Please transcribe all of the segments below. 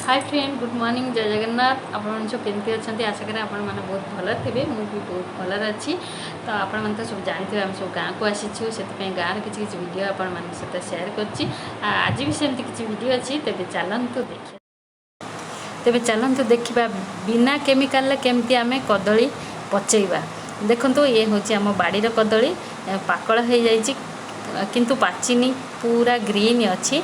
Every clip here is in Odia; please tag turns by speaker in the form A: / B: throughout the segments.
A: ହାଇ ଫ୍ରେଣ୍ଡ, ଗୁଡ୍ ମର୍ଣ୍ଣିଂ, ଜୟ ଜଗନ୍ନାଥ। ଆପଣମାନେ ସବୁ କେମିତି ଅଛନ୍ତି? ଆଶା କରେ ଆପଣମାନେ ବହୁତ ଭଲରେ ଥିବେ। ମୁଁ ବି ବହୁତ ଭଲରେ ଅଛି। ତ ଆପଣମାନେ ତ ସବୁ ଜାଣିଥିବେ, ଆମେ ସବୁ ଗାଁକୁ ଆସିଛୁ। ସେଥିପାଇଁ ଗାଁର କିଛି କିଛି ଭିଡ଼ିଓ ଆପଣମାନଙ୍କ ସହିତ ସେୟାର କରୁଛି। ଆଜି ବି ସେମିତି କିଛି ଭିଡ଼ିଓ ଅଛି। ତେବେ ଚାଲନ୍ତୁ ଦେଖିବା ବିନା କେମିକାଲରେ କେମିତି ଆମେ କଦଳୀ ପଚେଇବା। ଦେଖନ୍ତୁ, ଇଏ ହେଉଛି ଆମ ବାଡ଼ିର କଦଳୀ। ପାକଳ ହେଇଯାଇଛି କିନ୍ତୁ ପାଚିନି, ପୁରା ଗ୍ରୀନ୍ ଅଛି।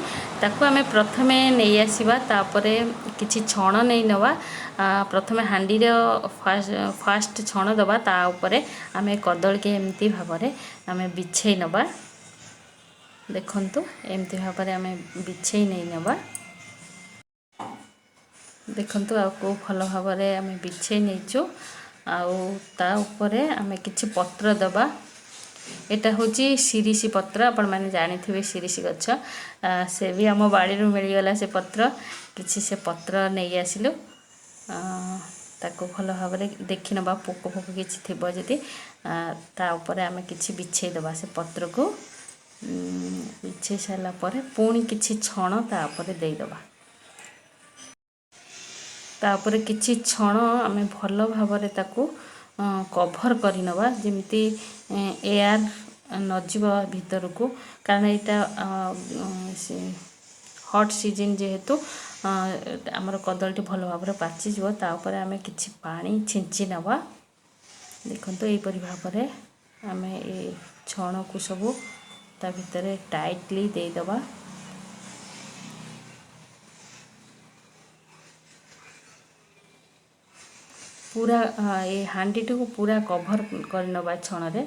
A: ତାକୁ ଆମେ ପ୍ରଥମେ ନେଇ ଆସିବା, ତାପରେ କିଛି ଛଣ ନେଇ ନେବା। ପ୍ରଥମେ ହାଣ୍ଡିର ଫାଷ୍ଟ ଛଣ ଦେବା, ତା ଉପରେ ଆମେ କଦଳୀକି ଏମିତି ଭାବରେ ଆମେ ବିଛେଇ ନେବା। ଦେଖନ୍ତୁ, ଏମିତି ଭାବରେ ଆମେ ବିଛେଇ ନେଇ ନେବା। ଦେଖନ୍ତୁ, ଆଉ କେଉଁ ଭଲ ଭାବରେ ଆମେ ବିଛେଇ ନେଇଛୁ। ଆଉ ତା ଉପରେ ଆମେ କିଛି ପତ୍ର ଦେବା। ଏଇଟା ହେଉଛି ଶିରିଷି ପତ୍ର। ଆପଣମାନେ ଜାଣିଥିବେ ଶିରିଷି ଗଛ, ସେ ବି ଆମ ବାଡ଼ିରୁ ମିଳିଗଲା। ସେ ପତ୍ର କିଛି, ସେ ପତ୍ର ନେଇ ଆସିଲୁ। ତାକୁ ଭଲ ଭାବରେ ଦେଖି ନେବା, ପୋକ ଫୋକ କିଛି ଥିବ ଯଦି। ତା ଉପରେ ଆମେ କିଛି ବିଛେଇ ଦେବା। ସେ ପତ୍ରକୁ ବିଛେଇ ସାରିଲା ପରେ ପୁଣି କିଛି ଛଣ ତା ଉପରେ ଦେଇଦେବା। ତାପରେ କିଛି ଛଣ ଆମେ ଭଲ ଭାବରେ ତାକୁ କଭର୍ କରିନେବା, ଯେମିତି ଏୟାର ନଯିବ ଭିତରକୁ। କାରଣ ଏଇଟା ହଟ୍ ସିଜନ୍ ଯେହେତୁ, ଆମର କଦଳୀଟି ଭଲ ଭାବରେ ପାଚିଯିବ। ତା ଉପରେ ଆମେ କିଛି ପାଣି ଛିଞ୍ଚି ନେବା। ଦେଖନ୍ତୁ, ଏହିପରି ଭାବରେ ଆମେ ଏ ଛଣକୁ ସବୁ ତା ଭିତରେ ଟାଇଟଲି ଦେଇଦେବା। ପୁରା ଏ ହାଣ୍ଡିଟିକୁ ପୁରା କଭର୍ କରିନେବା ଛଣରେ।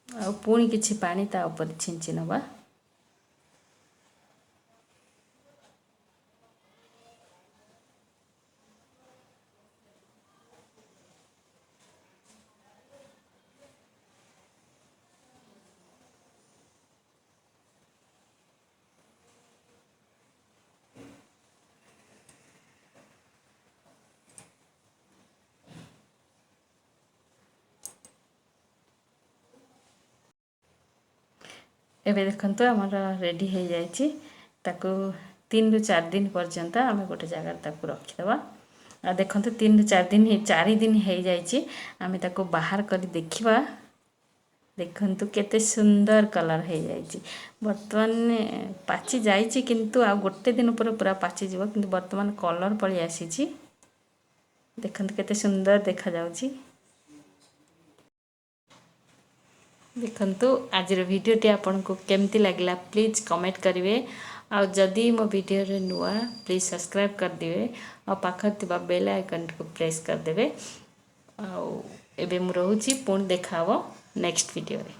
A: ଆଉ ପୁଣି କିଛି ପାଣି ତା ଉପରେ ଛିଞ୍ଚି ନେବା। ଏବେ ଦେଖନ୍ତୁ, ଆମର ରେଡ଼ି ହେଇଯାଇଛି। ତାକୁ 3ରୁ 4 ଦିନ ପର୍ଯ୍ୟନ୍ତ ଆମେ ଗୋଟେ ଜାଗାରେ ତାକୁ ରଖିଦେବା। ଆଉ ଦେଖନ୍ତୁ, 3ରୁ 4 ଦିନ, 4 ଦିନ ହେଇଯାଇଛି। ଆମେ ତାକୁ ବାହାର କରି ଦେଖିବା। ଦେଖନ୍ତୁ, କେତେ ସୁନ୍ଦର କଲର୍ ହେଇଯାଇଛି। ବର୍ତ୍ତମାନ ପାଚି ଯାଇଛି, କିନ୍ତୁ ଆଉ ଗୋଟେ ଦିନ ପରେ ପୁରା ପାଚିଯିବ। କିନ୍ତୁ ବର୍ତ୍ତମାନ କଲର୍ ପଳେଇ ଆସିଛି। ଦେଖନ୍ତୁ, କେତେ ସୁନ୍ଦର ଦେଖାଯାଉଛି। ଦେଖନ୍ତୁ, ଆଜିର ଭିଡ଼ିଓଟି ଆପଣଙ୍କୁ କେମିତି ଲାଗିଲା, ପ୍ଲିଜ୍ କମେଣ୍ଟ କରିବେ। ଆଉ ଯଦି ମୋ ଭିଡ଼ିଓରେ ନୂଆ, ପ୍ଲିଜ୍ ସବସ୍କ୍ରାଇବ୍ କରିଦେବେ ଆଉ ପାଖରେ ଥିବା ବେଲ୍ ଆଇକନ୍ଟିକୁ ପ୍ରେସ୍ କରିଦେବେ। ଆଉ ଏବେ ମୁଁ ରହୁଛି, ପୁଣି ଦେଖା ହେବ ନେକ୍ସଟ ଭିଡ଼ିଓରେ।